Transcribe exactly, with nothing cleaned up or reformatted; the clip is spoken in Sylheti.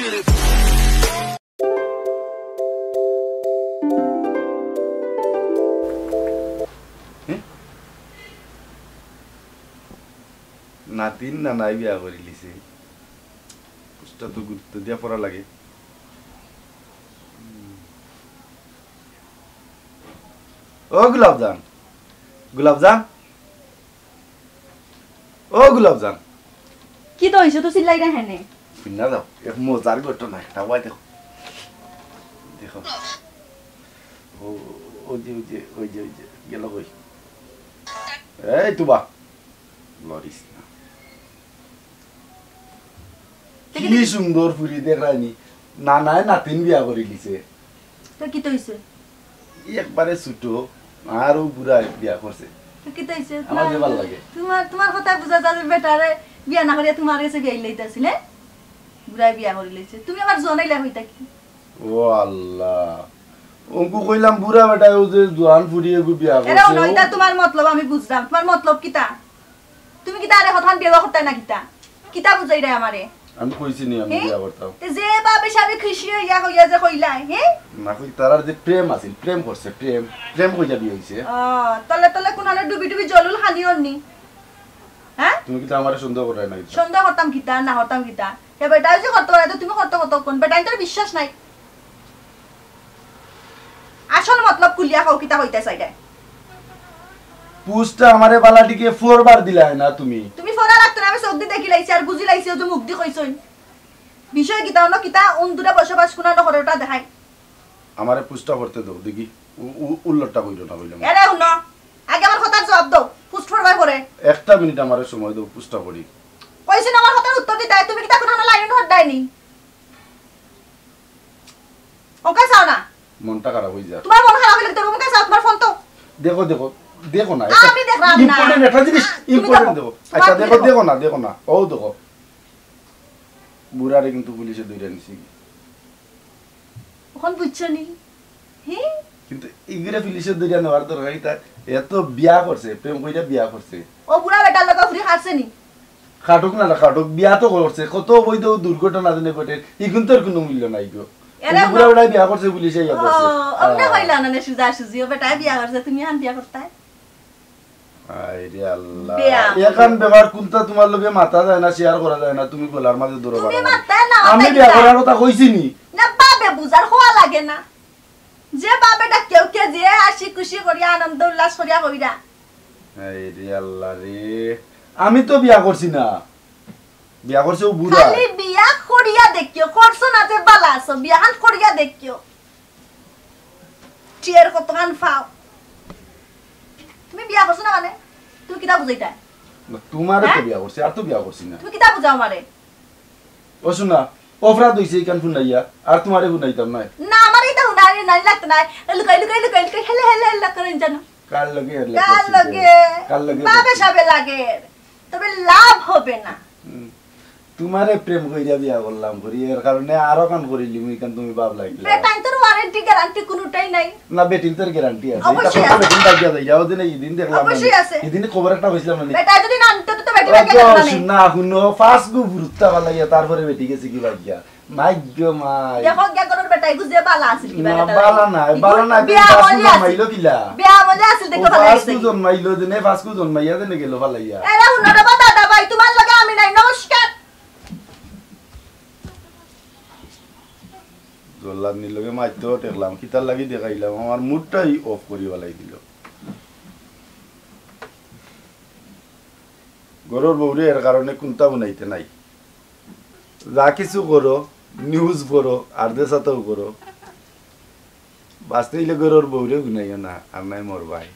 হে? নাতিন নানায় বিয়া করিলিছে। পুস্টা তো গুরুত্ব দিয়া পড়া লাগে। ও গোলাপজান, গোলাপজান, ও গোলাপজান। কিতা অইছে, তো চিল্লাইরা কেনে? শুনা যাও, এক মজার ঘটনা একটা, ওই দেখো, দেখো। ও, ওই যে, ওই যে, ওই যে, ওই যে, গেল কই? এই তুবা, লড়িস না। কি সুন্দর ফুরি দেখরায়নি, নানায় নাতিন বিয়া করিলিছে। তো কিতা অইছে? ই একবারে ছোট, আর ও বুড়া বিয়া করছে। তো কিতা অইছে? আমার যে ভালা লাগে। তুমার, তুমার কথায় বুঝা যায় যে বেটারে বিয়া না করিয়া তুমার গেছে বিয়া লইতা আছিল, হে? বুড়ায় বিয়া করিলিছে। তুমি আবার জোয়ান অইলা কইতা কি? ও আল্লাহ। অগু কইলাম বুড়া বেটায় ও যে জোয়ান ফুরি এগু বিয়া করছে। ইতা তুমার মতলব আমি বুঝলাম। তুমার মতলব কিতা? তুমি কিতা আরে হঠাৎ বিয়া করতায় না কিতা? কিতা বুঝাইরায় আমারে? আমি কইছি নি আমি হে? বিয়া করতাম। তে যে বাবে সাবে খুশি অইয়া কইয়া যে কইলায়, হে? না কই, তারার যে প্রেম আছিল, প্রেম করছে, প্রেম, প্রেম কইয়া বিয়া অইছে। ও, তলে তলে কুনানো ডুবি ডুবি জলুল খানি অননি। হে? তুমি কিতা আমারে সন্দেহ কররায় না কিতা? সন্দেহ করতাম কিতা, না করতাম কিতা? হে বেটায় যে করতো না, তো তুমি করতো কতক্ষণ? বেটায় তোর বিশ্বাস নাই। আসল মতলব খুলিয়া কও, কিতা কইতায় চাইরায়? পুস্টা আমারে বালা টিকে ফোরবার দিলায় না তুমি। তুমি ফোরা লাগতো না, আমি চউখ দি দেখিলাইছি আর বুঝিলাইছি, ও যে মুখ দি কইছইন। বিষয় কিতা অনো কিতা, উন্দুরে বসবাস কুনানো করে ওটা দেখাই। আমারে পুস্টা পড়তে দেও, দেখি। উ-, উ-, উল্লটটা কইরো না, কইলাম। এরে হুনো, আগে আমার কথার জবাব দেও, পুস্ট পড়বায় পরে। একটা মিনিট আমারে সময় দেও, পুস্টা পড়ি। কইছি না আমার কথার উত্তর দিতায়, তুমি কিতা কুনানো লাইন হট দেয়নি? ওকে চাও না। মনটা খারাপ অই যায়। তুমার মন খারাপ অইলে তো ওকে চাও, তুমার ফোন তো। দেখো, দেখো, দেখো না, আমি দেখরাম না। Important একটা জিনিস, তুমি important দেখো। দেখো। আচ্ছা, দেখো, দেখো। দেখো না, দেখো না। ও দেখো। বুড়ারে কিন্তু পুলিশে ধরিয়া নিছে। অখন বুঝছো নি? হে? কিন্তু ইগুরে পুলিশে ধরিয়া নেওয়ার দরকার কিতা? এ তো বিয়া করছে, প্রেম কইরা বিয়া করছে। ও বুড়া বেটার লগে ফুরি খাটছে নি? খাটুক না, না খাটুক, বিয়া তো করছে। কত অবৈধ দুর্ঘটনা যেন ঘটে, ইগুন তো আর কুনু মূল্য নাই গো। এরে কিন্তু বুড়া বেটায় বিয়া করছে, পুলিশে ইয়া করছে। ও, অমনে কইলা না নে সুজা সুজি, ও বেটায় বিয়া করছে, তুমি আন বিয়া করতায়? আয় রে আল্লাহ। বিয়া। এখান ব্যাপার কুনটা তুমার লগে মাতা যায় না, share করা যায় না, তুমি গলার মাঝে ধরো তুমি বারবার। মাতায় না, আমি মাতায় বিয়া কিতা? করার কথা কইছি নি? না, বাবে বুঝার হওয়া লাগে না। যে বাপে ডাকিয়া উঠিয়া যে হাসি খুশি করিয়া আনন্দ উল্লাস করিয়া কইরা। এই রে আল্লাহ রে, আমি তো বিয়া করছি না, বিয়া করছে ও বুড়া। খালি বিয়া করিয়া দেখিও, করছো না যে বালা আছো, বিয়াখান করিয়া দেখিও। টিয়ার কতখান পাও। তুমি বিয়া করছো না মানে? তুমি কিতা বুঝাইতায়? না, তুমারে তো হ্যাঁ? বিয়া করছি, আর তো বিয়া করছি না। তুমি কিতা বুঝাও আমারে? ও শোনা, অপরাধ অইছে ইখান হুনাইয়া, আর তুমারে হুনাইতাম নায়। না, আমারে ইতা হুনানি নাই, লাগতো নায়। লুকাই, লুকাই, লুকাই, লুকাই, হেলে, হেলে, হেলে করেন জানো। কার লগে হেলে কার করছিস? লগে? কার লগে বাপে করছিস? সাবে লাগে। তবে লাভ হবে না। হুম। তুমারে প্রেম কইরা বিয়া করলাম করি, এর কারণে আরো কান করিলিমু, ইখান তুমি বাপ লাগিলা। বেটাইন্তর warranty guarantee কুনুটাই নাই। না, বেটিন্তর guarantee আছে। অবশ্যই ইটা আছে। বেটিন বাগিয়া যাই, যাও দিনে ইদিন দেখলাম অবশ্যই না। আছে। ইদিন খবর একটা কইছিলাম না। বেটা যদি না আনতো তো বেটি ও বাগিয়া গো, গেল না। না, হুনো, পাঁচ গু বুরুত্তা বালাইয়া, তারপরে বেটি গেছে কি বাগিয়া। মাই গো মাই। দেখো, গিয়া করর বেটা, এগু যে বালা আছিল কি না, বেটা? বালা নাই, বালা নাই, বিয়া পাঁচ গু অলি আছিল। জন্মাইলো কিলা? বিয়া অলি আছিল, ও দেখো, বালা পাঁচ গু গেছে। জন্মাইলো দিনে, পাঁচ গু জন্মাইয়া দিনে গেল বালাইয়া। এরা হুনো রে বা দাদা ভাই, তুমার লগে আমি নাই, নমস্কার। জল্লাদনির লগে মারতেও দেখলাম, কিতার লাগি দেখাইলাম, আমার moodটাই off করি বালাই দিল। ঘরর বউরে এর কারণে কুন্তা হুনাইতে নাই। যা কিছু করো, news পড়ো, আর দেশাতেও করো, বাঁচতে অইলে ঘরর বউরে হুনাইও না, আর নাই মরবায়।